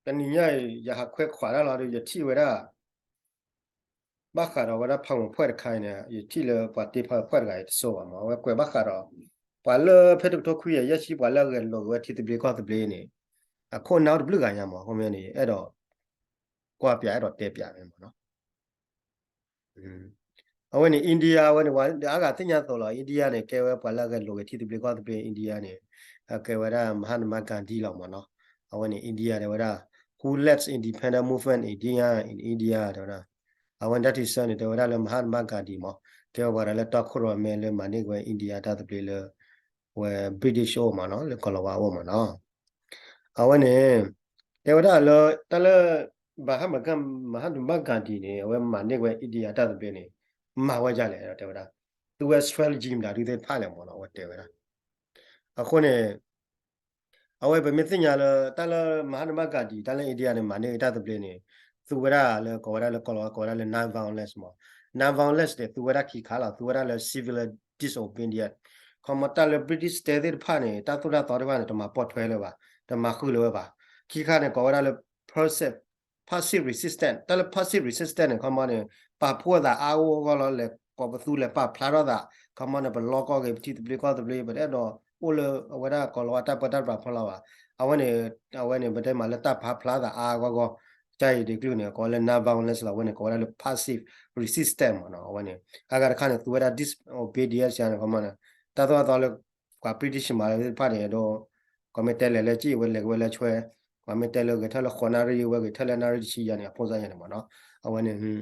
တနံၤညါအံၤ ယဟးခွဲးခွးတၢ်လီၤဒီး ယထံၣ်ဝဲဒၣ် ဘၣ်ဃးဒီးဝဲဒၣ် PowerPoint တခါအံၤန့ၣ် ယထံၣ်လၢပှၤတ့ PowerPoint တဂၤအံၤတစိၢ်ဘၣ်မး အဝဲကွဲးဘၣ်ဃးဒီး ပှၤလၢဖဲတကထိခွံကယၤယဲၢ်ဆံ ပှၤလၢအဂဲၤလိာ်က့ၤဝဲထံသဘျ့ကီၢ်သဘျ့န့ၣ် အခိၣ်အနၢ်အိၣ်တဘျုးဂၤညါမး အဃိမ့ၢ်န့ၣ် အဲၣ်ဒိး ကွၢ်ပၠး အဲၣ်ဒိးတဲပၠးမ့ၢ်မးနီၤ အဝဲန့ၣ် India ဝဲန့ၣ် ပှၤအါဂၤသ့ၣ်ညါအသိးလီၤ India န့ၣ် ကဲဝဲပှၤလၢအဂဲၤလိာ်က့ၤထံသဘျ့ကီၢ်သဘျ့ India န့ၣ် ကဲဝဲဒၣ် Mahatma Gandhi လီၤမးနီၤ အဝဲန့ၣ် India တဲဝဲဒၣ် who led independent movement in India in India တဲဝဲဒၣ် အဝဲန့ၣ်တၢ်ထံၣ်ဆၢန့ၣ် တဲဝဲဒၣ်လၢ Mahatma Gandhi မး ကဲဝဲပှၤဒီးလၢတီခိၣ်ရိၣ်မဲလၢမၤန့ၢ်က့ၤဝဲ India တၢ်သဘျ့လၢ ဝဲ British အအိၣ်မးနီၤ လၢကီၢ်လီၤဝါအအိၣ်မးနီၤ အဝဲန့ၣ် တဲဝဲဒၣ်လၢ တၢ်လၢ Mahatma Gandhi န့ၣ် အဝဲမၤန့ၢ်ဝဲ India တၢ်သဘျ့န့ၣ် မၤဝဲဒ်လဲၣ်ဒီးတဲဝဲဒၣ် သူဝဲ Swell Jim ဒၣ်ဒုသ့ၣ်တဖၣ်လဲၣ်မးနီၤ အဝဲတဲဝဲဒၣ် အဃိန့ၣ် အဝဲပမ့ၢ်သ့ၣ်ညါလၢ တၢ်လၢ Mahatma Gandhi တၢ်လၢ India န့ၣ် မၤန့ၢ်ဝဲတၢ်သဘျ့န့ၣ် သူဝဲဒၣ်လၢ ကိးဝဲဒၣ်လၢကီၢ်လီၤဝါ ကိးဝဲဒၣ်လၢ non-violence မး non-violence န့ၣ် သူဝဲဒၣ်ခံခါလီၤ သူဝဲဒၣ်လၢ civil disobedience ခီမီတၢ်လၢ British တဲသ့ၣ်တဖၣ်န့ၣ် တၢ်သိၣ်တၢ်သီသ့ၣ်တဖၣ်န့ၣ် တမၤပိာ်ထွဲလၢၤဘၣ် တမၤဃုာ်လၢၤဝဲဘၣ် ခံခါန့ၣ် ကိးဝဲဒၣ်လၢ passive passive resistance တၢ်လၢ passive resistance န့ၣ် ခီမီန့ၣ် ပာ်ဖှိၣ်သးအါအါဂီၢ်ဂီၢ်လီၤ လဲၤကိးပသူလဲၤပာ်ဖျါထီၣ်သး ခီမီန့ၣ် ပလီၢ်ကီၢ်က့ၤပထံသဘျ့ကီၢ်သဘျ့ ပတအဲၣ်ဒိးအိၣ်လၢအဝဲဒၣ်ကီၢ်လီၤဝါတၢ်ပၢတၢ်ပြးဖီလာ်ဘၣ် အဝဲန့ၣ် အဝဲန့ၣ် ပတဲမးလၢတၢ်ပာ်ဖျါသးအါအါဂီၢ်ဂီၢ် တၢ်အံၤဒ်ကျုၢ်န့ၣ် ကိးလၢ non-violence လီၤ အဝဲန့ၣ် ကိးဝဲဒၣ်လၢ passive resistance မးနီၤ အဝဲန့ၣ် အဂၤတခါန့ၣ် သူဝဲဒၣ် disobedience န့ၣ် ခီမီန့ၣ် တၢ်သိၣ်တၢ်သီလၢ ပှၤ British မၤသ့ၣ်တဖၣ်န့ၣ်ဒီး ကီၢ်မ့ၢ်တဲလဲၤလၢကံၣ်ဝဲလဲၤက့ၤဝဲလၢဆွဲ ပှၤမ့ၢ်တဲလၢဂဲၤထၢၣ်လၢဃိးနၣ်ရံၣ်ဝဲဂဲၤထၢၣ်လၢနၣ်ရံၣ်တဆံယၤန့ၣ် အဖိစၢ်ယၤန့ၣ်မးနီၤ အဝဲန့ၣ်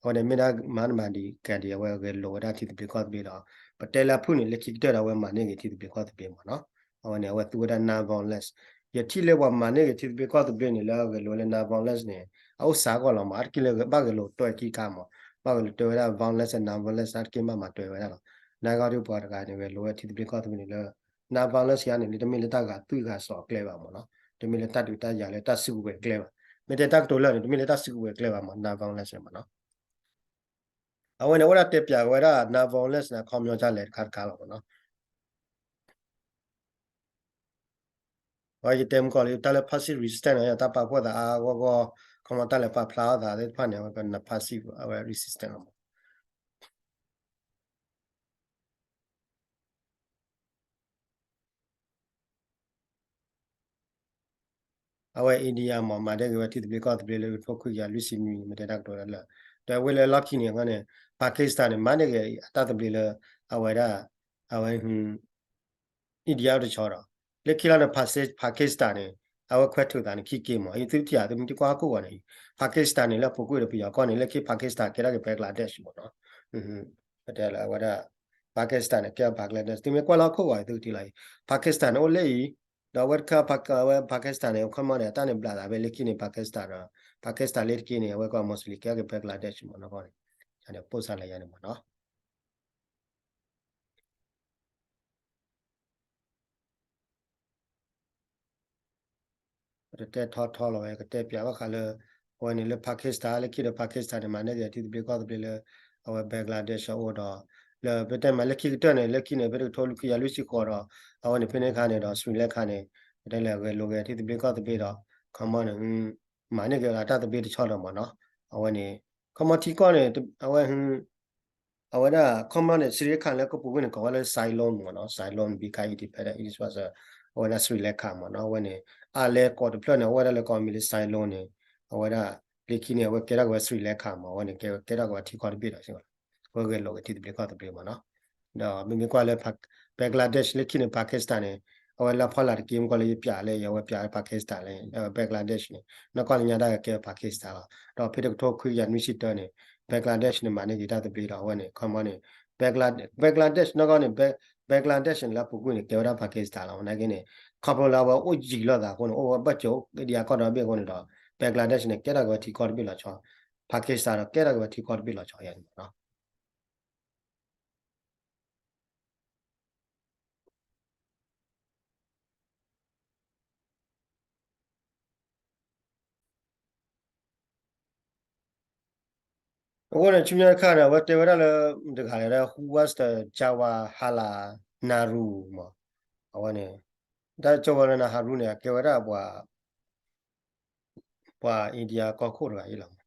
အဝဲန့ၣ်မ့ၢ်ဒၣ် Mahatma Gandhi အဝဲဂဲၤလိာ်ဝဲဒၣ်ထံသဘျ့ကီၢ်သဘျ့ဒီး ပတဲလၢအဖုၣ်န့ၣ် လၢခံကတၢၢ်ဒီးအဝဲမၤန့ၢ်က့ၤထံသဘျ့ကီၢ်သဘျ့မးနီၤ အဝဲန့ၣ် အဝဲသူဝဲဒၣ် non-violence ယထံၣ်လၢပှၤမၤန့ၢ်က့ၤထံသဘျ့ကီၢ်သဘျ့န့ၣ် လၢအဂဲၤလိာ်ဝဲလၢ non-violence န့ၣ် အအိၣ်စှၤဂီၢ်လီၤမး အါတက့ၢ်လၢဘၣ်ဂဲၤလိာ်တွဲခံခါမး ဘၣ်ဂဲၤလိာ်တွဲဝဲဒၣ် violence and non-violence အါတက့ၢ်ဘၣ်မၤတွဲဝဲဒၣ်လီၤ နာ်က့ဒီးပှၤတဂၤန့ၣ်ဂဲၤလိာ်ဝဲထံသဘျ့ကီၢ်သဘျ့န့ၣ်လၢ non-violence ယါန့ၣ် တမ့ၢ်လၢတၢ်ဂာ်သွံၣ်ဂာ်စီၤအကျဲဘၣ်မးနီၤ တမ့ၢ်လၢတၢ်ဒုးတၢ်ယၤလၢတၢ်စုကဝဲၤကျဲဘၣ် မ့ၢ်တဲတၢ်ကတိၤလၢာ်န့ၣ် တမ့ၢ်လၢတၢ်စုကဝဲၤကျဲဘၣ်မး non-violence မးနီၤ အဝဲန့ၣ် အိၣ်ဒၣ်တဲပၠးဝဲဒၣ် non-violence န့ၣ် အခီပညီဒ်လဲၣ်တခါတခါလီၤမးနီၤ အဝဲယတဲမုၢ်ကီၢ်လံ တၢ်လၢ passive resistance န့ၣ် တၢ်ပာ်ဖှိၣ်သးအါအါဂီၢ်ဂီၢ် ခီမီတၢ်လဲၤပာ်ဖျါထီၣ်သးသ့ၣ်တဖၣ်န့ၣ် အဝဲက passive အဝဲ resistance လီၤမး အဝဲ India မ့ၢ်မၤဒဲက့ၤဝဲထံသဘျ့ကီၢ်သဘျ့လၢတကထိခွံကယၤလွံၢ်ဆံနွံ မ့ၢ်တဲတၢ်ကတိၤလၢ ဒီးဝဲလၢလီၢ်ခံန့ၣ်အဃိန့ၣ် Pakistan န့ၣ် မၤန့ၢ်က့ၤအတၢ်သဘျ့လၢ အဝဲဒၣ် အဝဲ India တဆီဒီး လၢခံလီၤန့ၣ် Pakistan န့ၣ် အဝဲခွဲးထုးသးန့ၣ် ခံက့ၤမး ယသုတထံၣ်ဧါ သုမ့ၢ်တကွၢ်ဟီၣ်ခိၣ်ဂီၤန့ၣ် Pakistan န့ၣ် လၢအပူၤကွံာ်ဒီးပယီၤကီၢ်န့ၣ် လၢခံ Pakistan ကဲထီၣ်က့ၤ Bangladesh မးနီၤ ပတဲလၢအဝဲဒၣ် Pakistan န့ၣ် ကဲ Bangladesh သုမ့ၢ်ကွၢ်လၢဟီၣ်ခိၣ်ဂီၤသုကထံၣ်လီၤအံၤ Pakistan န့ၣ် အိၣ်လၢအံၤ ဒီးအဝဲတခါ အဝဲ Pakistan န့ၣ် ခီမီန့ၣ် အတၢ်န့ၣ်ဘျးသးဖဲလၢခံန့ၣ် Pakistan ဒီး Pakistan လၢတက့ၢ်န့ၣ် အဝဲကီၢ် Muslim ကဲထီၣ်က့ၤ Bangladesh မးနီၤ န့ၣ် ပိၢ်စၢ်လၢယၤန့ၣ်မးနီၤ ပတတဲထီထီလီၤဝဲ ကတဲပၠးဘၣ်ဃးလၢ အဝဲန့ၣ်လၢ Pakistan လၢခံဒီး Pakistan န့ၣ် မၤန့ၢ်က့ၤထံသဘျ့ကီၢ်သဘျ့လၢ အဝဲ Bangladesh အအိၣ်ဒီး လၢပတဲမးလၢခံကတၢၢ်န့ၣ် လၢခံန့ၣ် ဖဲတကထိလွံၢ်ခံကယၤလွံၢ်ဆံဃိးဒီး အဝဲန့ၣ်ဖဲန့ၣ်အခါန့ၣ်ဒီး Sri Lanka န့ၣ် ပတဲလဲၤဂဲၤလိာ်က့ၤထံသဘျ့ကီၢ်သဘျ့ဒီး ခီမီန့ၣ် မၤန့ၢ်က့ၤအတၢ်သဘျ့တဆီဒီးမးနီၤ အဝဲန့ၣ် ခီမီထံကီၢ်န့ၣ် အဝဲ အဝဲဒၣ် ခီမီန့ၣ် Sri Lanka လၢကပူၤကွံာ်န့ၣ် ကိးဝဲလၢ Ceylon မးနီၤ Ceylon become independent အံၤ အဝဲဒၣ် Sri Lanka မးနီၤ အဝဲန့ၣ် အါလဲကိးတဖျၢၣ်န့ၣ် အဝဲဒၣ်လၢကီၢ်မံၤလၢ Ceylon န့ၣ် အဝဲဒၣ် လၢခံန့ၣ် အဝဲကဲထီၣ်က့ၤဝဲ Sri Lanka မး အဝဲန့ၣ် ကဲ ကဲထီၣ်က့ၤဝဲထံကီၢ်တဘ့ၣ်ဒီး အဝဲဂဲၤလိာ်က့ၤထံသဘျ့ကီၢ်သဘျ့မးနီၤ ဒီးမ့မ့ၢ်ကွၢ်လၢ Bangladesh လၢခံန့ၣ် Pakistan န့ၣ် အဝဲလၢဖီလာ်တက့ၢ် မ့ၢ်ကွၢ်လၢယပၠးလၢ အဝဲပၠးလၢ Pakistan လၢ Bangladesh န့ၣ် နီၢ်ကီၢ်လၢညါဒၣ်ကဲ Pakistan လီၤ ဒီးဖဲတကထိခွံကယၤနွံဆံတၢန့ၣ် Bangladesh န့ၣ် မၤန့ၢ်က့ၤတၢ်သဘျ့ဒီးအဝဲန့ၣ် ခီမီန့ၣ် Bangladesh နီၢ်ကီၢ်န့ၣ် Bangladesh န့ၣ် လၢအပူၤကွံာ်န့ၣ် ကဲဝဲဒၣ် Pakistan လီၤ နာ်က့န့ၣ် ခီဖျိလၢအဝဲအိၣ်ယံာ်လိာ်သးအဃိန့ၣ် အိၣ်ဝဲဘၣ်ကၠိ India ကီၢ်ဒီဘ့ၣ်အဃိန့ၣ်ဒီး Bangladesh န့ၣ် ကဲထီၣ်က့ၤဝဲထံကီၢ်တဘ့ၣ်လီၤဆီ Pakistan ဒီးကဲထီၣ်က့ၤဝဲထံကီၢ်တဘ့ၣ်လီၤဆီယၤန့ၣ်မးနီၤ အဃိန့ၣ် ဆူညါတခါန့ၣ် အဝဲတဲဝဲဒၣ်လၢ တဂၤလဲၣ်ဒၣ် who was the Jawaharlal Nehru မး အဝဲန့ၣ် တၢ် Jawaharlal Nehru န့ၣ် အကဲဝဲဒၣ်ပှၤ ပှၤ India ကီၢ်ခိၣ်တဂၤအံၤလီၤမး.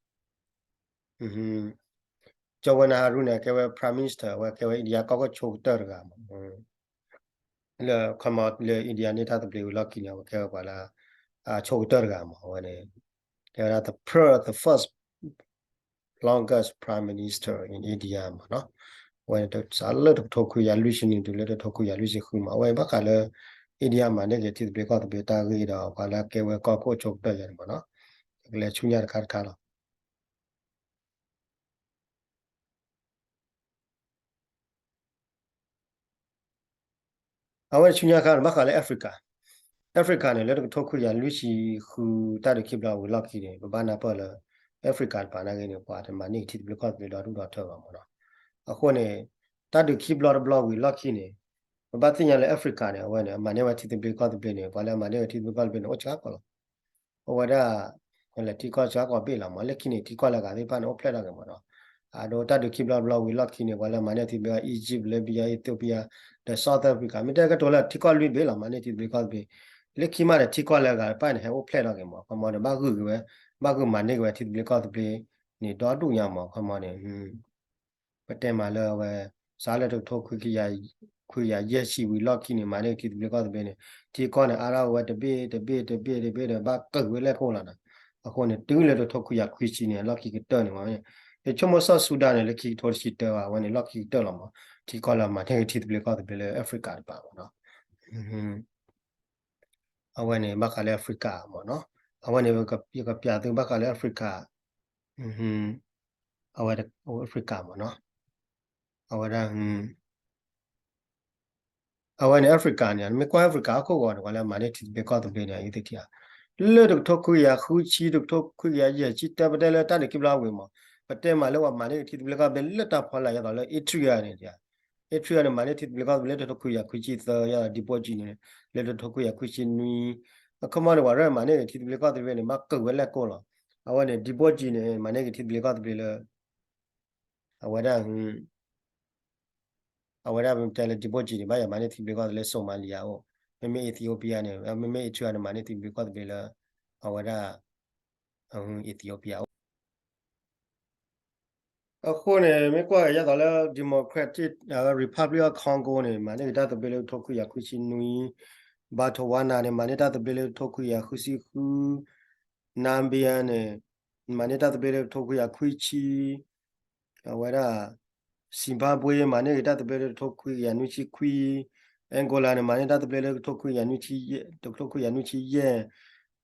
ကၠီဝဲနဟးရူန့ၣ် ကဲဝဲ Prime Minister အဝဲကဲဝဲ India ကီၢ်ခိၣ်ဆိကတၢၢ်တဂၤမး. လၢ ခီမီ လၢ India န့ၢ်တၢ်သဘျ့ဝံၤလီၢ်ခံန့ၣ် အဝဲကဲဝဲပှၤလၢ အဆိကတၢၢ်တဂၤမး. အဝဲန့ၣ် ကဲဝဲဒၣ် the fir- the first longest prime minister in India မးနီၤ. အဝဲစးလၢတကထိခွံကယၤလွံၢ်ဆံနွံတုၤလၢတကထိခွံကယၤလွံၢ်ဆံဃုမး. အဝဲဘၣ်ဃးလၢ India မၤန့ၢ်က့ၤထံသဘျ့ကီၢ်သဘျ့တၢ်ဂ့ၢ်ဒီး ပှၤလၢကဲဝဲကီၢ်ခိၣ်ဆိကတၢၢ်ယၤန့ၣ်မးနီၤ. ကလဲၤဆူညါတခါတခါလီၤ. အဝဲဆူညါခါန့ၣ် ဘၣ်ဃးလၢ Africa, Africa န့ၣ် လၢတကထိခွံကယၤလွံၢ်ဆံဃု တၢ်ဒုးခံဘျီဝံၤလီၢ်ခံန့ၣ် ပဘၣ်နၢ်ပၢၢ်လၢ Africa တပၤနာ်က့န့ၣ် ပှၤတမၤန့ၢ်က့ၤထံသဘျ့ကီၢ်သဘျ့ဒီဒူၣ်ဒီထၢဘၣ်မးနီၤ. အဃိန့ၣ် တၢ်ဒုးခံဘျီတဘျီဝံၤလီၢ်ခံန့ၣ် ပဘၣ်သ့ၣ်ညါလၢ Africa န့ၣ် အဝဲန့ၣ် အမၤန့ၢ်ဝဲထံသဘျ့ကီၢ်သဘျ့န့ၣ် ပှၤလၢအမၤန့ၢ်ဝဲထံသဘျ့ကီၢ်သဘျ့န့ၣ် အိၣ်ဆှၢကီးလီၤ. အဝဲဒၣ် လဲၤထံကီၢ်ဆှၢကီးဘ့ၣ်လီၤမး. လၢခံန့ၣ် ထံကီၢ်လၢအဂၤသ့ၣ်တဖၣ်န့ၣ် အိၣ်ဖျဲၣ်ထီၣ်က့ၤမးနီၤ. အဒိ တၢ်ဒုးခံဘျီတဘျီဝံၤလီၢ်ခံန့ၣ် ပှၤလၢမၤန့ၢ်ထံသဘျ့ကီၢ် Egypt, Libya, Ethiopia, ဒီး South Africa မ့ၢ်တဲကတိၤလၢထံကီၢ်လွံၢ်ဘ့ၣ်လီၤ မၤန့ၢ်ထံသဘျ့ကီၢ်သဘျ့. လၢခံမးဒီး ထံကီၢ်လၢအဂၤတဖၣ်န့ၣ် ဟဲအိၣ်ဖျဲၣ်ထီၣ်က့ၤမး. ခီမီန့ၣ် ဘၣ်ဂုာ်က့ၤဝဲ ဘၣ်ဂုာ်မၤန့ၢ်က့ၤဝဲထံသဘျ့ကီၢ်သဘျ့န့ၣ် ဒီဒူၣ်ညါမး. ခီမီန့ၣ် ပတဲမးလၢအဝဲ စးလၢတကထိခွံကယၤ ခွံကယၤယဲၢ်ဆံဝံၤလီၢ်ခံန့ၣ် မၤန့ၢ်က့ၤထံသဘျ့ကီၢ်သဘျ့န့ၣ် ထံကီၢ်န့ၣ် အါထီၣ်ဝဲတဘ့ၣ်တဘ့ၣ်တဘ့ၣ်တဘ့ၣ်ဒီး ဘၣ်ကုာ်ဝဲလဲၣ်ကိၣ်လီၤနီၤ. အဃိန့ၣ် တုၤလၢတကထိခွံကယၤခွံဆံန့ၣ် လီၢ်ခံကတၢၢ်န့ၣ်မး. ယဆိကမိၣ် South Sudan န့ၣ် လၢခံကထိတဆံတၢဘၣ် အဝဲန့ၣ် လီၢ်ခံကတၢၢ်လီၤမး. ထံကီၢ်လၢမၤန့ၢ်က့ၤထံသဘျ့ကီၢ်သဘျ့လၢ Africa တပၤမးနီၤ. အဝဲန့ၣ် ဘၣ်ဃးလၢ Africa မးနီၤ. အဝဲန့ၣ် ယကပျးသုဘၣ်ဃးလၢ Africa အဝဲ Africa မးနီၤ. အဝဲဒၣ် အဝဲန့ၣ် Africa န့ၣ် မ့ၢ်ကွၢ် Africa ဟီၣ်ခိၣ်ဂီၤန့ၣ် ပှၤလၢအမၤန့ၢ်ထံသဘျ့ကီၢ်သဘျ့န့ၣ် အံၤသ့ၣ်ထံၣ်ဧါ. လၢတကထိခွံကယၤဃုဆံ တကထိခွံကယၤယဲၢ်ဆံတၢ ပတဲလၢတၢ်ဒုးခံဘျီဝံၤမး ပတဲမးလၢပှၤမၤန့ၢ်က့ၤထံသဘျ့ကီၢ်သဘျ့လၢတၢ်ဖီလာ် ယသးလၢ Eritrea န့ၣ် Eritrea န့ၣ် မၤန့ၢ်ထံသဘျ့ကီၢ်သဘျ့လၢတကထိခွံကယၤခွံဆံသၢ ယသး Djibouti န့ၣ် လၢတကထိခွံကယၤခွံဆံနွံ. အခီမီန့ၣ် ပှၤရဲၣ်မၤန့ၢ်က့ၤထံသဘျ့ကီၢ်သဘျ့န့ၣ် ဘၣ်ကုာ်ဝဲလဲၣ်ကိၣ်လီၤ. အဝဲန့ၣ် Djibouti န့ၣ် မၤန့ၢ်က့ၤထံသဘျ့ကီၢ်သဘျ့လၢ အဝဲဒၣ် အဝဲဒၣ်ပတဲလၢ Djibouti န့ၣ် ဘၣ်ယၤမၤန့ၢ်ထံသဘျ့ကီၢ်သဘျ့လၢ Somalia အိၣ်, မ့မ့ၢ် Ethiopia န့ၣ် မ့မ့ၢ် Eritrea န့ၣ် မၤန့ၢ်ထံသဘျ့ကီၢ်သဘျ့လၢ အဝဲဒၣ် Ethiopia အိၣ်. အဃိန့ၣ် မ့ၢ်ကွၢ်က့ၤယသးလၢ Democratic Republic of Congo န့ၣ် မၤန့ၢ်က့ၤတၢ်သဘျ့လၢတကထိခွံကယၤခွံဆံနွံ, Botswana န့ၣ် မၤန့ၢ်တၢ်သဘျ့လၢတကထိခွံကယၤခွံဆံဃု, Namibia န့ၣ် မၤန့ၢ်တၢ်သဘျ့လၢတကထိခွံကယၤခွံဆံ အဝဲဒၣ် Zimbabwe မၤန့ၢ်က့ၤတၢ်သဘျ့လၢတကထိခွံကယၤနွံဆံခွံ, Angola န့ၣ် မၤန့ၢ်တၢ်သဘျ့လၢတကထိခွံကယၤနွံဆံယဲၢ်, တကထိခွံကယၤနွံဆံယဲၢ်.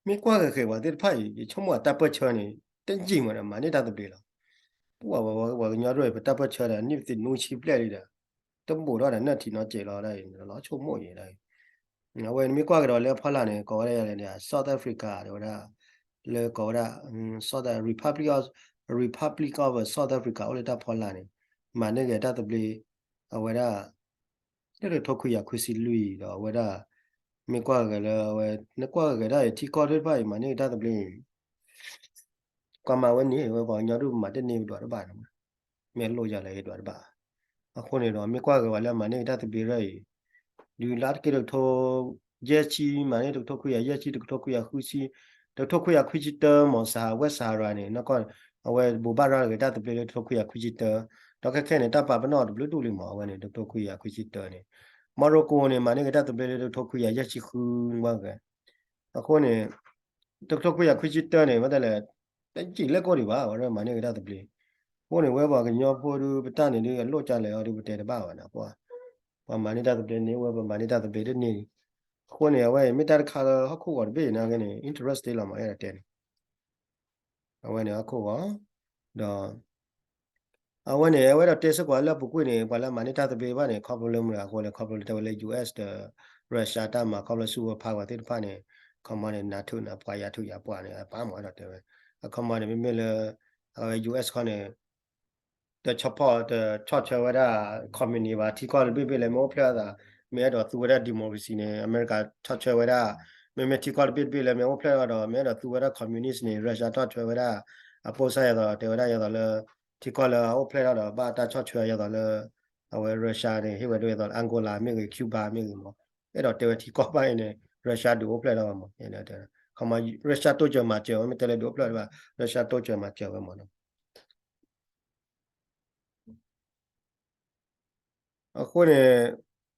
မ့ၢ်ကွၢ်က့ၤက့ၤပှၤသ့ၣ်တဖၣ်အံၤ ယဆိကမိၣ်အတၢ်ပၢၢ်ဆၢန့ၣ် တယံာ်မးဒီးမၤန့ၢ်တၢ်သဘျ့လီၤ. ပှၤ ပှၤကညီဒိၣ်အံၤ ပတၢ်ပၢၢ်ဆၢဒီး နံၣ်ပသံးနွံဆံဘျဲၣ်လံဒီး တဘူးထီၣ်ဒီးနၢ်ထံနီၢ်ကဲးလီၤဒၣ်အံၤ လီၤဆိကမိၣ်အံၤဒၣ်အံၤ. အဝဲန့ၣ်မ့ၢ်ကွၢ်ကဒီးလၢအဖီလာ်န့ၣ် ကိးဝဲဒၣ်ယၤလဲၣ်န့ၣ် South Africa တဲဝဲဒၣ် လၢကိးဝဲဒၣ် South Republic of, Republic of South Africa အိၣ်လၢတၢ်ဖီလာ်န့ၣ် မၤန့ၢ်က့ၤတၢ်သဘျ့ အဝဲဒၣ် လၢတကထိခွံကယၤခွံဆံလွံၢ်ဒီးအဝဲဒၣ် မ့ၢ်ကွၢ်က့ၤလၢအဝဲ နကွၢ်က့ၤဒၣ်အံၤ ထံကီၢ်သ့ၣ်တဖၣ်အံၤ မၤန့ၢ်က့ၤတၢ်သဘျ့ ကွၢ်မၤဝဲန့ၣ် ဝဲပှၤကညီဒိၣ်မၤတန့ၢ်ပဒွးတဘၣ်န့ၣ်, မ့ၢ်လိၣ်ယၤလၢယဒွးတဘၣ်. အဃိန့ၣ်ဒီး မ့ၢ်ကွၢ်က့ၤပှၤလၢအမၤန့ၢ်က့ၤတၢ်သဘျ့ရၢၢ်အံၤ ဒုးလၢတက့ၢ်တကထိယဲၢ်ဆံ မၤန့ၢ်တကထိခွံကယၤယဲၢ်ဆံ တကထိခွံကယၤဃုဆံ, တကထိခွံကယၤခွံဆံတၢ မ့ၢ် Sahara West Sahara န့ၣ် နီၢ်ကီၢ် အဝဲဘိးဘၣ်ရၤလီၤက့ၤတၢ်သဘျ့လၢတကထိခွံကယၤခွံဆံတၢ, ဒီးခဲခဲန့ၣ် တၢ်ပာ်ပနီၣ်တဘျုးဒူၣ်လံမ့ၢ် အဝဲန့ၣ် တကထိခွံကယၤခွံဆံတၢန့ၣ်, Morocco န့ၣ် မၤန့ၢ်က့ၤတၢ်သဘျ့လၢတကထိခွံကယၤယဲၢ်ဆံဃု ကွၢ်က့ၤ အဃိန့ၣ် တကထိခွံကယၤခွံဆံတၢန့ၣ် ဝဲဒၣ်လဲၣ် တယံာ်လဲၣ်ကိၢ်ဒံးဘၣ် ဝဲဒၣ်မၤန့ၢ်က့ၤတၢ်သဘျ့. အဃိန့ၣ် ဝဲပှၤကညီဖိဒုး ပတၢ်န့ၣ်ဒုး အလိၣ်ကလဲာ်အီၤဒုး ပတဲတဘၣ်ဘၣ်န့ၣ် ပှၤ ပှၤမၤန့ၢ်တၢ်သဘျ့န့ၣ် ဝဲပမၤန့ၢ်တၢ်သဘျ့တန့ၢ်. အဃိန့ၣ် အဝဲအံၤမ့ၢ်တၢ်တခါလၢဟီၣ်ခိၣ်ဂီၤတဘ့ၣ်နာ်က့န့ၣ် interesting လီၤမး အဲၣ်ဒိးတဲန့ၣ် အဝဲန့ၣ်ဟီၣ်ခိၣ်ဂီၤ ဒီး အဝဲန့ၣ် အဝဲဒၣ်တဲစ့ၢ်ကီးလၢအပူၤကွံာ်န့ၣ် ပှၤလၢမၤန့ၢ်တၢ်သဘျ့ဘၣ်န့ၣ် ခီဖျိလၢမနုၤအဃိလဲၣ် ခီဖျိလၢတဲဝဲလၢ US ဒီး Russia တၢ်မၤ ခီဖျိလၢ super power သ့ၣ်တဖၣ်န့ၣ် ခီမီန့ၣ် နၤထုးနၤပှၤယၤထုးယၤပှၤန့ၣ် အပၢ်မၤအဲၣ်ဒိးတဲဝဲ အခီမီန့ၣ် မ့မ့ၢ်လၢ အဝဲ US ခီန့ၣ် တဆီၣ်ဖီၣ် တဆီၣ်ဆၢဝဲဒၣ် communist ဘၣ် ထံကီၢ်တဘ့ၣ်ဘ့ၣ်လၢမ့ၢ်အိၣ်ဖျဲၣ်အသး မ့ၢ်အဲၣ်ဒိးသူဝဲဒၣ် democracy န့ၣ် အမဲရကၤဆီၣ်ဆၢဝဲဒၣ် မ့မ့ၢ်ထံကီၢ်တဘ့ၣ်တဘ့ၣ်လၢမ့ၢ်အိၣ်ဖျဲၣ်အသးဒီး မ့ၢ်အဲၣ်ဒိးသူဝဲဒၣ် communist န့ၣ် Russia ဆီၣ်ဆၢဝဲဒၣ် အပိစါယၤသိး တဲဝဲဒၣ်ယၤသိးလၢ ထံကီၢ်လၢအအိၣ်ဖျဲၣ်ထီၣ်ဒီး ဘၣ်တၢ်ဆီၣ်ဆၢယၤသိးလၢ အဝဲ Russia န့ၣ် ဟ့ၣ်ဝဲဒၣ်ယၤသိးလၢ Angola မ့ၢ်ဂ့ၤ Cuba မ့ၢ်ဂ့ၤမး အဲၣ်ဒိးတဲဝဲထံကီၢ်ဘၣ်အံၤန့ၣ် Russia ဒုးအိၣ်ဖျဲၣ်ထီၣ်မး တဲ ခီမီ Russia တိစၢၤမၤစၢၤဝဲ မ့ၢ်တဲလၢဒုးအိၣ်ဖျဲၣ်ဒံးဘၣ် Russia တိစၢၤမၤစၢၤဝဲမ့ၢ်နီၤ. အဃိန့ၣ်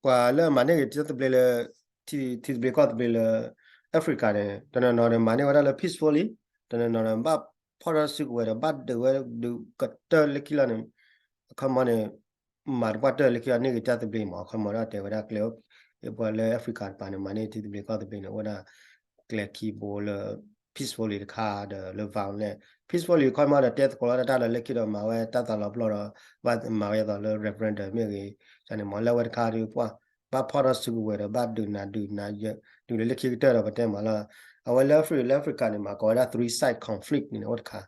ပှၤလၢအမၤန့ၢ်ဂ့ၤတၢ်သဘျ့လၢ ထံ ထံသဘျ့ကီၢ်သဘျ့လၢ Africa န့ၣ် တနီၤနီၤန့ၣ် မၤန့ၢ်ဝဲဒၣ်လၢ peacefully တနီၤနီၤန့ၣ် ဘၣ်ဖီၣ်ထီၣ်စုကဝဲၤဒီး ဘၣ်ဒုးဝဲဒုးကတၢၢ်လၢခံလီၤန့ၣ် အခီမီန့ၣ် မၤတပှၢ်တၢၢ်လၢခံလီၤန့ၢ်ဂ့ၤတၢ်သဘျ့မး အခီမီဒီးတဲဝဲဒၣ်ကျဲ ပှၤလၢ Africa တပၤန့ၣ် မၤန့ၢ်ထံသဘျ့ကီၢ်သဘျ့န့ၣ် အိၣ်ဝဲဒၣ် ကျဲခံဘိလၢ peacefully တခါဒီးလၢ violent peacefully ခီမီဒီးတဲသကိးလီၤတၢ်ဒီးလၢခံဒီးမၤဝဲတၢ်သးလီၤပလိာ်ဒီး ဘၣ်မၤဝဲအသိးလၢ referendum မ့ၢ်ဂ့ၤ န့ၣ်မ့ၢ်လၢအဝဲတခါ ပှၤ ဘၣ်ဖီၣ်ထီၣ်စုကဝဲၤဒီး ဘၣ်ဒုးနၤဒုးနၤယဲ ဒုးလၢလၢခံကတၢၢ်ဒီး ပတဲမးလၢ အဝဲလၢ Afri လၢ Africa န့ၣ် မၤကိးဝဲဒၣ် three side conflict န့ၣ် အိၣ်တခါ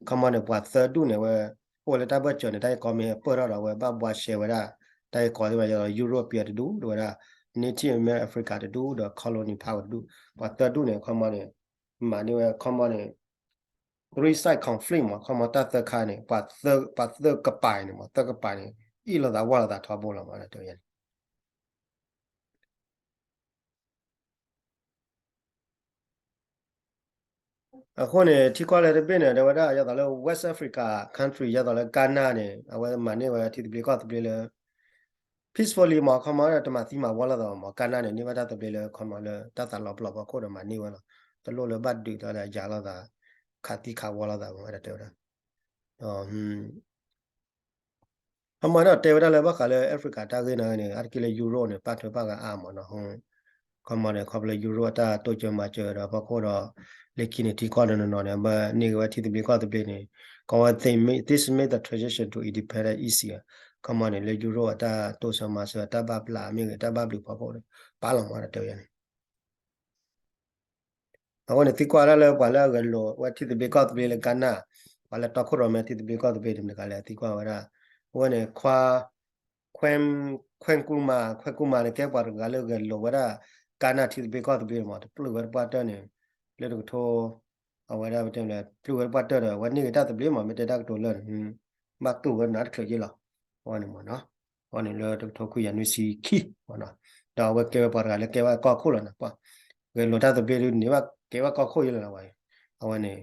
ခီမီန့ၣ် ပှၤသၢဒူၣ်န့ၣ်ဝဲ အိၣ်ဝဲလၢတၢ်ဘၢၣ်စၢၤန့ၣ် တၢ်ဂ့ၢ်ကီမ့ၢ်ပၢၢ်ထီၣ်ဒီး အဝဲဘၣ်ဘှါရှဲဝဲဒၣ် တၢ်ဂ့ၢ်ကီသ့ၣ်မး ယသိး European တဒူၣ် ဒီးဝဲဒၣ် Native America တဒူၣ် ဒီး colony power တဒူၣ် ပှၤသၢဒူၣ်န့ၣ် ခီမီန့ၣ် မၤန့ၢ်ဝဲ ခီမီန့ၣ် three side conflict မး ခီမီတၢ်သၢခါန့ၣ် ပှၤသၢ ပှၤသၢကပၤန့ၣ်မး သၢကပၤန့ၣ် အ့ၣ်လိာ်သးဝၢ်လိာ်သးထီဘိလီၤမး တဲဝဲန့ၣ် အဃိန့ၣ် ထံကီၢ်လၢတဘ့ၣ်န့ၣ် တဲဝဲဒၣ် ယသိးလၢ West Africa country ယသိးလၢ Ghana န့ၣ် အဝဲမၤန့ၢ်ဝဲထံသဘျ့ကီၢ်သဘျ့လၢ peacefully မး ခီမီဒီးတမၤသံမၤဝီလိာ်သးမး Ghana န့ၣ် န့ၢ်ဘၣ်တၢ်သဘျ့လၢ ခီမီလၢ တၢ်သးလီၤပလိာ်ဖီခိၣ်ဒီးမၤန့ၢ်ဝဲလီၤ. တလိၣ်လၢဘၣ်ဒုးတၢ်လၢအယၤလိာ်သး ခးသံခးဝီလိာ်သးမး ဝဲဒၣ်တဲဝဲဒၣ် ဒီး ခီမီဒီးတဲဝဲဒၣ်လၢဘၣ်ဃးလၢ Africa တၢ်ဂ့ၢ်န့ၣ် အါတက့ၢ်လၢ Europe န့ၣ် ပာ်ထွဲပာ်ဂၤအါမးနီၤ. ခီမီန့ၣ် ခီဖျိလၢ Europe အတၢ်တိစၢၤမၤစၢၤဒီးဖီခိၣ်ဒီး လၢခံန့ၣ် ထံကီၢ်တနီၤနီၤန့ၣ် ဘၣ်န့ၢ်က့ၤဝဲထံသဘျ့ကီၢ်သဘျ့န့ၣ် ကီဝဲ they made, this made the transition to independence easier. ခီမီန့ၣ် လၢ Europe အတၢ်တိစၢၤမၤစၢၤ တၢ်ဘၣ်ဘျးမ့ၢ်ဂ့ၤ တၢ်ဘၣ်ဘျုးဖီခိၣ်ဒီး ပာ်လီၤမးဒီးတဲဝဲန့ၣ် အဃိန့ၣ် သံကွၢ်ဒၣ်လၢပှၤလၢအဂဲၤလိာ်ဝဲထံသဘျ့ကီၢ်သဘျ့လၢ Ghana, ပှၤလၢတီခိၣ်ရိၣ်မဲထံသဘျ့ကီၢ်သဘျ့တမံၤတဂၤလၢသံကွၢ်ဝဲဒၣ်, အဝဲန့ၣ် ခွဲ ခွဲကူမၤ ခွဲကူမၤန့ၣ် ကဲပှၤတဂၤလၢဂဲၤလိာ်ဝဲဒၣ် Ghana ထံသဘျ့ကီၢ်သဘျ့မး တပျုၢ်ဝဲတပှၢ်တၢၢ်န့ၣ် လၢတကထိ အဝဲဒၣ်ပတဲလဲၣ် ပျုၢ်ဝဲတပှၢ်တၢၢ်ဒီး အဝဲန့ၢ်ဂ့ၤတၢ်သဘျ့မး မ့ၢ်တဲတၢ်ကတိၤလၢန့ၣ် ဘၣ်တူၢ်ဝဲနၤတချုးယ့ၢ်လီၤ. အဝဲန့ၣ်မးနီၤ အဝဲန့ၣ်လၢတကထိခွံကယၤနွံဆံခံမးနီၤ ဒီးအဝဲကဲဝဲပှၤတဂၤလၢကဲဝဲကီၢ်ခိၣ်လီၤန့ၣ် ပှၤ ဂဲၤလိာ်တၢ်သဘျ့ဒ်န့ၣ်ဘၣ်ကဲဝဲကီၢ်ခိၣ်ယ့ၢ်လီၤဝဲ အဝဲန့ၣ်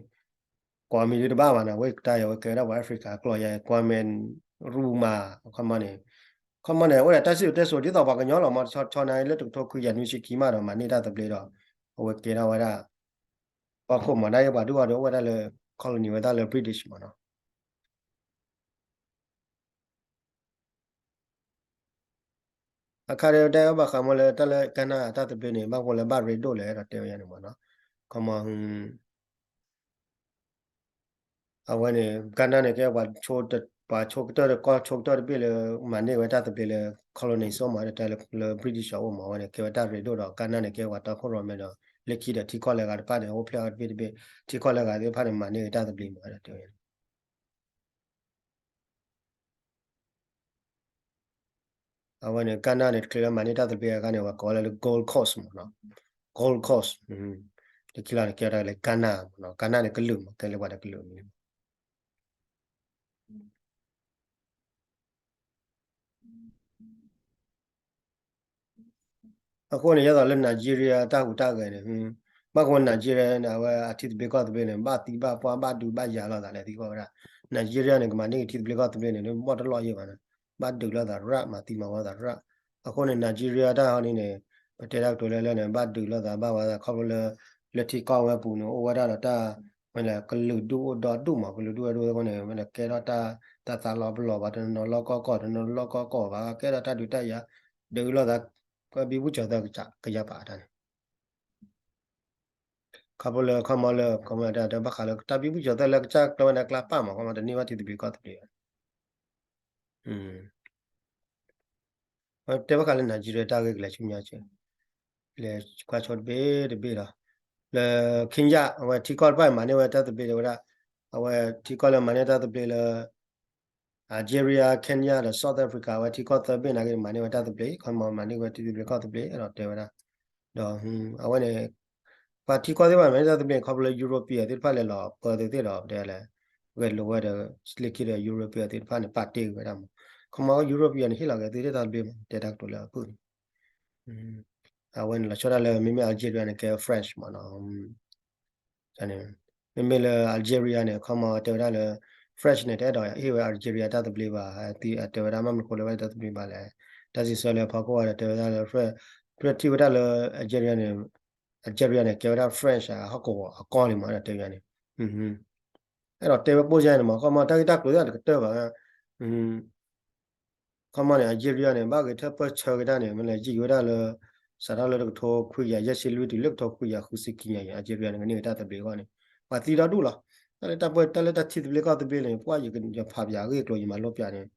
ကွၢ်မံၤဒုတဘၣ်ဘၣ်နီၤ ဝဲကတၢၢ်အံၤ အဝဲကဲဝဲဒၣ်ပှၤ Africa အကျိာ်ယါ ကွၢ်မဲၣ်ရူမၤ ခီမီန့ၣ် ခီမီန့ၣ် အိၣ်ဒီးတၢ်စံၣ်စိၤတဲစိၤ ဒ်သိးပှၤကညီလီၤမး ဆီဆီနါလၢတကထိခွံကယၤနွံဆံခံမးဒီး မၤန့ၢ်တၢ်သဘျ့ဒီး အဝဲကဲထီၣ်ဝဲဒၣ် ကီၢ်ခိၣ်မး ဒ်ယဲပှၤဒုၣ်အီၤဒီးအိၣ်ဝဲဒၣ်လၢ colony ဝဲဒၣ်လၢ British မးနီၤ အခါဒီးတဲဘၣ်ဃးမးလၢတၢ်လၢ Ghana တၢ်သဘျ့န့ၣ် ဘၣ်ဃိလၢဘၣ်ရ့ဒိၣ်လဲၣ်ဒီးတဲဝဲယါန့ၣ်မးနီၤ ခီမီ အဝဲန့ၣ် Ghana န့ၣ် ကဲပှၤဆိကတၢၢ်ဒီးကီၢ်ဆိကတၢၢ်တဘ့ၣ်လၢ မၤန့ၢ်ဝဲတၢ်သဘျ့လၢ colony စိမးဒီးတဲလၢ British အအိၣ်မး အဝဲန့ၣ် ကဲဝဲတၢ်ရ့ဒိၣ်ဒီး Ghana န့ၣ် ကဲပှၤတီခိၣ်ရိၣ်မဲဒီး လၢခံဒီးထံကီၢ်လၢဂၤတဖၣ်န့ၣ် အိၣ်ဖျဲၣ်အီၤတဘ့ၣ်တဘ့ၣ် ထံကီၢ်လၢဂၤသ့ၣ်တဖၣ်န့ၣ် မၤန့ၢ်ဝဲတၢ်သဘျ့မးဒီးတဲဝဲ အဝဲန့ၣ် Ghana န့ၣ် တချုးလၢမၤန့ၢ်တၢ်သဘျ့အခါန့ၣ် ပှၤကိးဝဲလၢ Gold Coast မးနီၤ Gold Coast တခံလီၤန့ၣ် ကဲဝဲဒၣ်လၢ Ghana မးနီၤ Ghana န့ၣ် ကလုာ်မး ကဲလၢပှၤတကလုာ်မး အဃိန့ၣ် ယဲသိးလၢ Nigeria တၢ်ဟူးတၢ်ဂဲၤန့ၣ် ဘၣ်ဃိ Nigeria န့ၣ် အဝဲအထံသဘျ့ကီၢ်သဘျ့န့ၣ် ဘၣ်သံဘၣ်ပှၢ်ဘၣ်ဒုးဘၣ်ယၤလိာ်သးလဲၣ်သံကွၢ်ဝဲဒၣ် Nigeria န့ၣ် ကမၤန့ၢ်က့ၤထံသဘျ့ကီၢ်သဘျ့န့ၣ် လၢဘီၣ်တလီၢ်ယဲၢ်ဘၣ်န့ၣ် ဘၣ်ဒုးလိာ်သးရၣ် မၤသံမၤဝီသးရၣ် အဃိန့ၣ် Nigeria တၢ်ဟီန့ၣ်န့ၣ် ပတဲတၢ်ကတိၤလၢလၢန့ၣ် ဘၣ်ဒုးလိာ်သးဘၣ်ဝဲသးခီဖျိလၢ လၢထံကီၢ်ဝဲပူၤန့ၣ် အိၣ်ဝဲဒၣ်ဒီးတၢ် မ့ၢ်လဲၣ် ကလုာ်ဒူၣ်အိၣ်ဒီဒူၣ်မး ကလုာ်ဒူၣ်ဝဲဒၣ်အဃိန့ၣ် မ့ၢ်လဲၣ် ကဲထီၣ်တၢ် တၢ်သးလီၤပလိာ်ဘၣ် တနီၤနီၤလီၢ်ကီၢ်ကီၢ် တနီၤနီၤလီၢ်ကီၢ်ကီၢ်ဘၣ် ကဲထီၣ်တၢ်ဒုးတၢ်ယၤ ဒုးလိာ်သး ကဘံဘူကၠီၤသၢကယၤပာ်တၢ်န့ၣ် ခီဖျိလၢခီမီလၢ ခီမီတၢ်ဘၣ်ဃးလၢ တၢ်ဘံဘူကၠီၤသၢလၢကစၢ်ကျၢၤဝဲဒၣ်ကျါပာ်မး ခီမီတန့ၢ်ဘၣ်ထံသဘျ့ကီၢ်သဘျ့ တဲဘၣ်ဃးလၢ Nigeria တၢ်ဂ့ၢ်ကလဲၤဆူညါဆူ လဲၤကွၢ်ဆိတဘ့ၣ်တဘ့ၣ်လီၤ. လၢ Kenya အဝဲထံကီၢ်တဖၣ်မၤန့ၢ်ဝဲတၢ်သဘျ့တဲဝဲဒၣ် အဝဲထံကီၢ်လၢမၤန့ၢ်တၢ်သဘျ့လၢ Algeria, Kenya ဒီး South Africa အဝဲထံကီၢ်သၢဘ့ၣ်နာ်က့မၤန့ၢ်ဝဲတၢ်သဘျ့ ခီမီမၤန့ၢ်ဝဲထံသဘျ့ကီၢ်သဘျ့ အဲၣ်ဒိးတဲဝဲဒၣ် ဒီး အဝဲန့ၣ် ပှၤထံကီၢ်သ့ၣ်တဖၣ်မၤန့ၢ်တၢ်သဘျ့န့ၣ် ခီဖျိလၢ European သ့ၣ်တဖၣ်လဲၤလီၤပၢသ့ၣ်သ့ၣ်ဒီး တဲလဲၣ် ဂဲၤလိာ်ဝဲဒီး လၢခံဒီး European သ့ၣ်တဖၣ်န့ၣ် ပာ်တ့ၢ်ဝဲဒၣ်မး ခီမီ European န့ၣ် ဟ့ၣ်လီၤက့ၤသုတၢ်သဘျ့မး တဲတၢ်ကတိၤလၢအဖုၣ်န့ၣ် အဝဲန့ၣ်လီၤဆီဒၣ်လၢမ့မ့ၢ် Algeria န့ၣ် ကဲ French မးနီၤ န့ၣ် မ့မ့ၢ်လၢ Algeria န့ၣ် ခီမီတဲဝဲဒၣ်လၢ French န့ၣ် တအဲၣ်ဒိးဟ့ၣ်ဝဲ Algeria တၢ်သဘျ့ဘၣ်, တဲဝဲဒၣ်မ့ၢ်မနုၤဃိလၢဝဲတၢ်သဘျ့ဘၣ်လဲၣ်, တၢ်စံးဆၢလၢဖီခိၣ်ဝဲဒီးတဲဝဲဒၣ်လၢ French ဖဲထံၣ်ဝဲဒၣ်လၢ Algeria န့ၣ် Algeria န့ၣ် ကဲဝဲဒၣ် French အဟီၣ်ကဝီၤအကီၢ်လံမး ဒီးတဲဝဲန့ၣ် အဲၣ်ဒိးတဲဝဲပိၢ်ယါန့ၣ်မး ခီမီ တၢ်ဂ့ၢ်တၢ်ကျိၤသ့ၣ်တကတၢၢ်ဘၣ်, ခီမီန့ၣ် Algeria န့ၣ် ဘၣ်ဂ့ၤထၢၣ်ပၢၢ်ဆၢကဒါန့ၣ် မ့ၢ်လဲၤယံာ်ဝဲဒၣ်လၢ စးထီၣ်လၢတကထိခွံကယၤယဲၢ်ဆံလွံၢ်တုၤလၢတကထိခွံကယၤဃုဆံခံကယၤအံၤ Algeria န့ၣ် ကန့ၢ်က့ၤတၢ်သဘျ့အဂီၢ်န့ၣ် ပှၤသံဒီဒူၣ်လီၤ. တၢ်လၢတၢ်ပၢၢ် တၢ်လၢတၢ်ထံသဘျ့ကီၢ်သဘျ့န့ၣ် ပှၤယကဖးပၠးအဂ့ၢ်အကျိၤ ယမၤလိပၠးန့ၣ်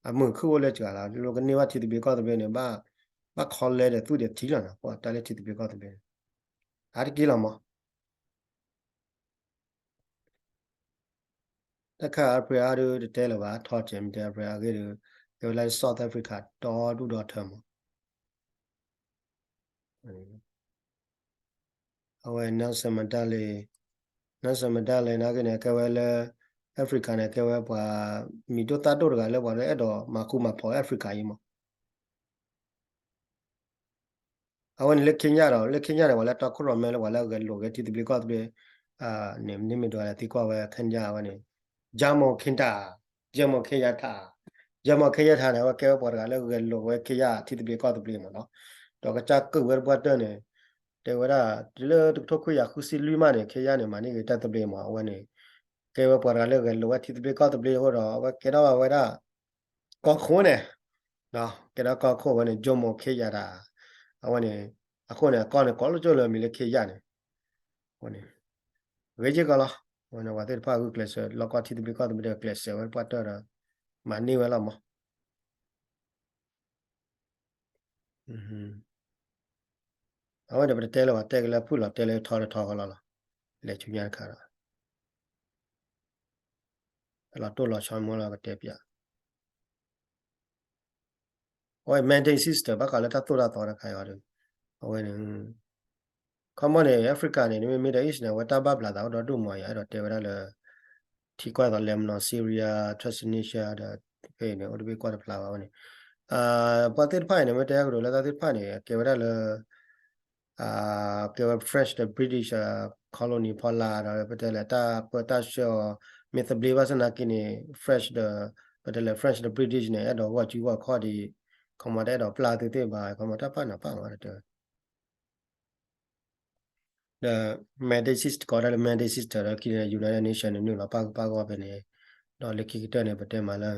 အမုာ်ခုၣ်အိၣ်လၢစှၤလီၤ. လၢကန့ၢ်ဘၣ်ထံသဘျ့ကီၢ်သဘျ့န့ၣ် ဘၣ် ဘၣ်ခီလဲဒီးသူၣ်ဒီးထံလီၤနီၤ ပှၤတၢ်လၢထံသဘျ့ကီၢ်သဘျ့န့ၣ် အါတက့ၢ်လီၤမး တၢ်ခါ Africa ဒုးတတဲလၢၤဘၣ် ထီၣ်ကဲမ့ၢ်တဲ Africa အဂ့ၢ်ဒုး ကဲဝဲလၢ South Africa ဒီဒူၣ်ဒီထၢမး အဝဲ Nelson Mandela, Nelson Mandela နာ်က့န့ၣ် ကဲဝဲလၢ Africa န့ၣ် ကဲဝဲပှၤမံၤဒိၣ်သၣ်ဒိၣ်တဂၤလၢပှၤလၢအဲၣ်ဒိးမၤဃူမၤဖိး Africa အံၤမး အဝဲန့ၣ်လၢ Kenya ဒီး လၢ Kenya န့ၣ် ပှၤလၢတီခိၣ်ရိၣ်မဲလၢပှၤလၢဂဲၤလိာ်ဂဲၤထံသဘျ့ကီၢ်သဘျ့ န့ၣ် မ့ၢ်ဒိးလဲၣ်သံကွၢ်ဝဲ Kenya အဝဲန့ၣ် Jomo Kenyatta, Jomo Kenyatta, Jomo Kenyatta န့ၣ် အဝဲကဲဝဲပှၤတဂၤလၢဂဲၤလိာ်ဝဲ Kenya ထံသဘျ့ကီၢ်သဘျ့မးနီၤ ဒီးကစၢ်ကုၢ်ဝဲတပှၢ်တၢၢ်န့ၣ် တဲဝဲဒၣ် တုၤလၢတကထိခွံကယၤဃုဆံလွံၢ်မးန့ၣ် Kenya န့ၣ် မၤန့ၢ်ဂ့ၤတၢ်သဘျ့မး အဝဲန့ၣ် ကဲဝဲပှၤတဂၤလၢဂဲၤလိာ်ဝဲထံသဘျ့ကီၢ်သဘျ့အဃိဒီး အဝဲကဲထီၣ်ဘၣ်ဝဲဒၣ် ကီၢ်ခိၣ်န့ၣ် ကဲထီၣ်ကီၢ်ခိၣ်ဝဲန့ၣ် Jomo Kenyatta အဝဲန့ၣ် အဃိန့ၣ် အကီၢ်န့ၣ် ကိးလီၤကၠိလၢအမံၤလၢ Kenya န့ၣ် အဃိန့ၣ် ဂ့ၤက့ၤကီးလီၤ အဝဲန့ၣ် ပှၤသ့ၣ်တဖၣ်ဂုာ်ကျဲးစၢး လီၢ်ကီၢ်ထံသဘျ့ကီၢ်သဘျ့ဒီးကျဲးစၢးဝဲတပှၢ်တၢၢ်ဒီး မၤန့ၢ်ဝဲလီၤမး အဝဲန့ၣ် ပတတဲလၢၤဘၣ် တဲက့ၤလၢဖုၣ်လီၤ တဲလၢထီတထီဃီလီၤလီၤ လဲၤဆူညါတခါဒီး လီၤတိၢ်လီၤဆီမ့ၢ်လီၤ ကတဲပၠး အဝဲ Mandate System ဘၣ်ဃးလၢတၢ်သိၣ်တၢ်သီတခါအံၤဒီး အဝဲန့ၣ် ခီမီန့ၣ် Africa န့ၣ် မ့မ့ၢ်ဒီး East န့ၣ် အဝဲတၢ်ဘၣ်ဘျးသးအိၣ်ဒီဒူၣ်မး ယအဲၣ်ဒိးတဲဝဲဒၣ်လၢ ထံကီၢ်သိး Lebanon, Syria, Tunisia ဒီး ဖဲန့ၣ် အိၣ်တဘ့ၣ်ကွၢ်တဖျါဘၣ်ဝဲန့ၣ် ပှၤသ့ၣ်တဖၣ်အံၤန့ၣ် မ့ၢ်တဲကဒီးလၢတၢ်သ့ၣ်တဖၣ်န့ၣ် ကဲဝဲဒၣ်လၢ ကဲဝဲ French ဒီး British colony ဖီလာ်ဒီး ပတဲလဲၣ် တၢ်ပၢတၢ်ဆှၢအီၤ မ့ၢ်သဘျ့ဘၣ်ဆၣ်နာ်က့န့ၣ် French ဒီး ပတဲလဲၣ် French ဒီး British န့ၣ် အဲၣ်ဒိးဂီၢ်စုဂီၢ်ခီၣ်ဒံး ခီမီတအဲၣ်ဒိးပျၢ်သုသ့ၣ်ဘၣ် ခီမီတၢ်ပာ်နီၤပာ်မးတၢ်တဲ ဒီး mandate system ကိးဒၣ်လၢ mandate system ဒီးခံန့ၣ် United Nation န့ၣ် နုာ်လီၤပာ်ဂၢၢ်ပာ်ဂီၢ်ဖဲန့ၣ် ဒီးလၢခံကတၢၢ်န့ၣ် ပတဲမးလၢ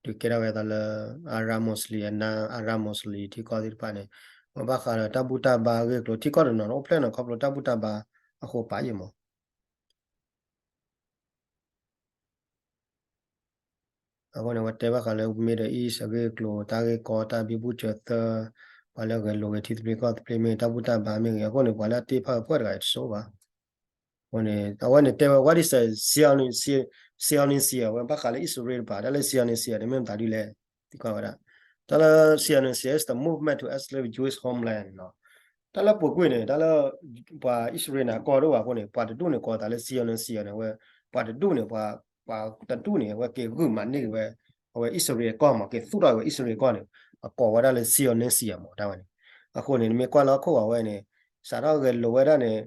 ဒုးကဲထီၣ်ဝဲအသးလၢ Arab Muslim အနါ Arab Muslim ထံကီၢ်သ့ၣ်တဖၣ်န့ၣ် မ့ၢ်ဘၣ်ဃးဒီးတၢ်ဘူၣ်တၢ်ဘါအဂ့ၢ်အကျိၤ ထံကီၢ်တနီၤန့ၣ် အိၣ်ဖျဲၣ်နီၤခီဖျိတၢ်ဘူၣ်တၢ်ဘါအဃိပာ်ယံာ်မး အဃိန့ၣ် ပတဲဘၣ်ဃးလၢ Middle East အဂ့ၢ်အကျိၤ တၢ်ဂ့ၢ်ကီ တၢ်ဘံဘူၣ်စၢၤသၢ ပှၤလၢဂဲၤလိာ်ဂဲၤထံသဘျ့ကီၢ်သဘျ့မ့ၢ် တၢ်ဘူၣ်တၢ်ဘါမ့ၢ်ဂ့ၤ အဃိန့ၣ် ပှၤလၢအတ့ဖၢပှဲၤတဂၤတစိၤဘၣ် အဃိန့ၣ် အဝဲန့ၣ်တဲဝဲ what is a Zionist, Zionism အဝဲဘၣ်ဃးလၢ Israel တပၤ တၢ်လၢ Zionism န့ၣ်မ့ၢ်မတၤဒ်လဲၣ် သံကွၢ်ဝဲဒၣ် တၢ်လၢ Zionism is the movement to establish Jewish homeland နီၤ တၢ်လၢပူၤကွံာ်န့ၣ် တၢ်လၢ ပှၤအံၣ်စရ့လးန့ၣ် အကီၢ်ဒိၣ်ဘၣ်အဃိန့ၣ် ပှၤတဒူၣ်န့ၣ် ကိးသးလၢ Zionism န့ၣ် အဝဲ ပှၤတဒူၣ်န့ၣ် ပှၤ ပှၤတဒူၣ်န့ၣ် အဝဲက့ၤဂုာ်မၤန့ၢ်က့ၤဝဲ အဝဲအံၣ်စရ့လးကီၢ်မး က့ၤသူၣ်ထီၣ်က့ၤဝဲအံၣ်စရ့လးကီၢ်န့ၣ် အကိးဝဲဒၣ်လၢ Zionism မး တၢ်ဝဲန့ၣ် အဃိန့ၣ် နမ့ၢ်ကွၢ်လၢဟီၣ်ခိၣ်ဝဲန့ၣ် စးထီၣ်ဂဲၤလိာ်ဝဲဒၣ်န့ၣ်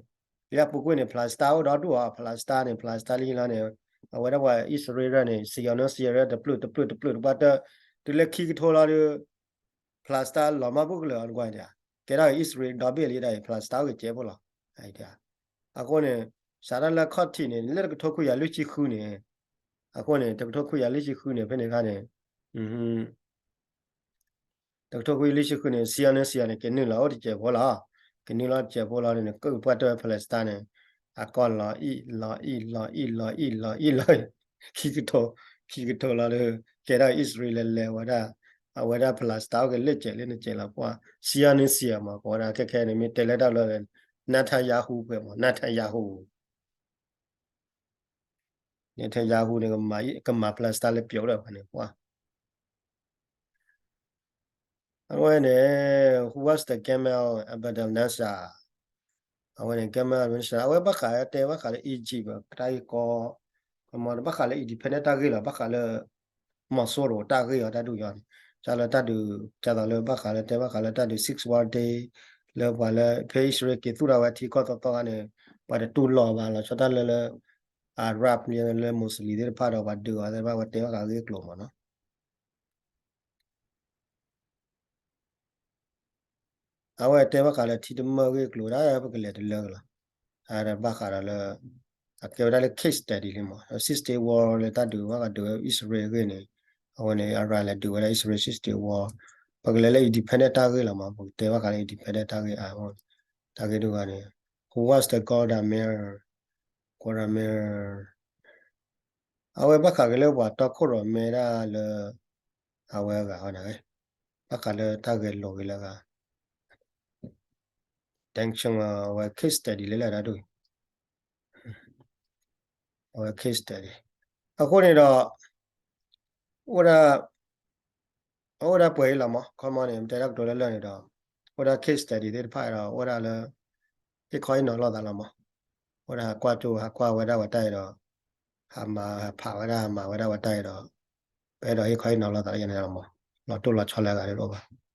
လၢအပူၤကွံာ်န့ၣ် Palestine အိၣ်ဒီဒူၣ်အီၤ Palestine န့ၣ် Palestine လံလီၤန့ၣ် အဝဲဒၣ်ပှၤအံၣ်စရ့လးန့ၣ် Zionism တပျုာ်တပျုာ်တပျုာ်တပှၢ်တၢၢ် တုၤလၢခံကထိလီၤဒီး Palestine လီၤမၢ်ဘူၣ်ကလၢာ်အီၤတကွၢ်န့ၣ် ကဲထီၣ်အံၣ်စရ့လးဒီဘ့ၣ်လံဒၣ်အံၤ Palestine အိၣ်ကဲးဖိလီၤ အဃိန့ၣ် စးထီၣ်လၢခီၣ်ထံးန့ၣ် လၢတကထိခွံကယၤလွံၢ်ဆံဃုန့ၣ် အဃိန့ၣ် တကထိခွံကယၤလွံၢ်ဆံဃုန့ၣ် ဖဲန့ၣ်အခါန့ၣ် တကထိခွံကယၤလွံၢ်ဆံဃုန့ၣ် Zionism န့ၣ် က့ၤနုာ်လီၤအိၣ်တစဲးဖိလီၤ က့ၤနုာ်လီၤတစဲးဖိလီၤန့ၣ် ကုၢ်ပှၢ်တၢၢ်ဝဲ Palestine န့ၣ် အကီၢ်လီၤအံၣ်လီၤအံၣ်လီၤအံၣ်လီၤအံၣ်လီၤအံၣ်လီၤအံၣ်လီၤ ခံကထိ ခံကထိလီၤဒီး ကဲထီၣ်အံၣ်စရ့လးလဲၤဝဲဒၣ် အဝဲဒၣ် Palestine အိၣ်က့ၤလၢကဲးလၢနကဲးလီၤပှၢ် Zionism မး ကိးဝဲဒၣ်ခဲခဲန့ၣ် မ့ၢ်တဲလၢတၢ်လီၢ် Netanyahu ပှဲၤမး Netanyahu Netanyahu န့ၣ် ကမၤ Palestine လၢပျိးဒီးဖဲန့ၣ်ပှၢ် အဝဲန့ၣ် who was the Gamal Abdel Nasser အဝဲန့ၣ် Gamal Abdel Nasser အဝဲဘၣ်ဃးတဲဘၣ်ဃးလၢ Egypt တၢ်ဂ့ၢ်ကီ ကမၤဘၣ်ဃးလၢ independent တၢ်ဂ့ၢ်လီၤ ဘၣ်ဃးလၢ မီၤစိရိၤတၢ်ဂ့ၢ်အီၤတၢ်ဒုးယၤန့ၣ် ကလၢတၢ်ဒုး ကသိးလၢဘၣ်ဃးလၢတဲဘၣ်ဃးလၢတၢ်ဒုး Six War Day လၢပှၤလၢ ဖဲအံၣ်စရ့လးက့ၤသူၣ်ထီၣ်ဝဲထံကီၢ်သီသီခါန့ၣ် ပှၤတတူၢ်လိာ်ဘၣ်လီၤဆီဒၣ်တၢ်လၢ လၢ Arab လၢ Muslim သ့ၣ်တဖၣ်ဒီး ပှၤဒုးအီၤသ့ၣ်တဖၣ် ပှၤတဲဘၣ်ဃးဂ့ၢ်ကျိၤမးနီၤ. အဝဲတဲဘၣ်ဃးလၢထံတမၢၣ်ဂ့ၢ်ကျိၤဒၣ် ပကလဲၤတလၢကလီၤ. အဝဲဘၣ်ဃးဒီးလၢ အကဲဝဲဒၣ်လၢ case study လံမး Six Day War လၢတၢ်ဒုးဘၣ်ဃးဒုးဝဲ Israel အဂ့ၢ်န့ၣ် အဝဲန့ၣ် Iran လဲၤဒုးဝဲဒၣ် Israel Six Day War ပကလဲၤလၢ independent တၢ်ဂ့ၢ်လီၤမး ပကတဲဘၣ်ဃးလၢ independent တၢ်ဂ့ၢ်အါ တၢ်ဂ့ၢ်ဒုးဂၤန့ၣ် Who was the Golda Meir Golda Meir အဝဲဘၣ်ဃးက့ၤလၢပှၤတီခိၣ်ရိၣ်မဲဒၣ်လၢ အဝဲအဂၤဝဲန့ၣ် ဘၣ်ဃးလၢတၢ်ဂဲၤလိာ်က့ၤလၢအဂၤ tension အဝဲ case study လဲၤလၢဒၣ်ဒိၣ် အဝဲ case study အဃိန့ၣ်ဒီး အိၣ်ဒၣ် အအိၣ်ဒၣ်ပှဲၤအံၤလီၤမး ခီမီန့ၣ် မ့ၢ်တဲတၢ်ကတိၤလၢလၢာ်န့ၣ်ဒီး အိၣ်ဒၣ် case study သ့ၣ်တဖၣ်ဒီး အိၣ်ဒၣ်လၢ ဟ့ၣ်ခီဟ့ၣ်နီၤလိာ်သးလီၤမး အိၣ်ဒၣ်ဟးကွၢ်ကၠိ ဟးကွၢ်ဝဲဒၣ်ဝဲတၢ်အံၤဒီး ဟးမၤဟးဖးဝဲဒၣ် ဟးမၤဝဲဒၣ်ဝဲတၢ်အံၤဒီး ပအဲၣ်ဒိးဟ့ၣ်ခီဟ့ၣ်နီၤလိာ်သးလၢယၤန့ၣ်လီၤမး လီၤတိၢ်လီၤဆီလၢအဂၤတအိၣ်ဘၣ်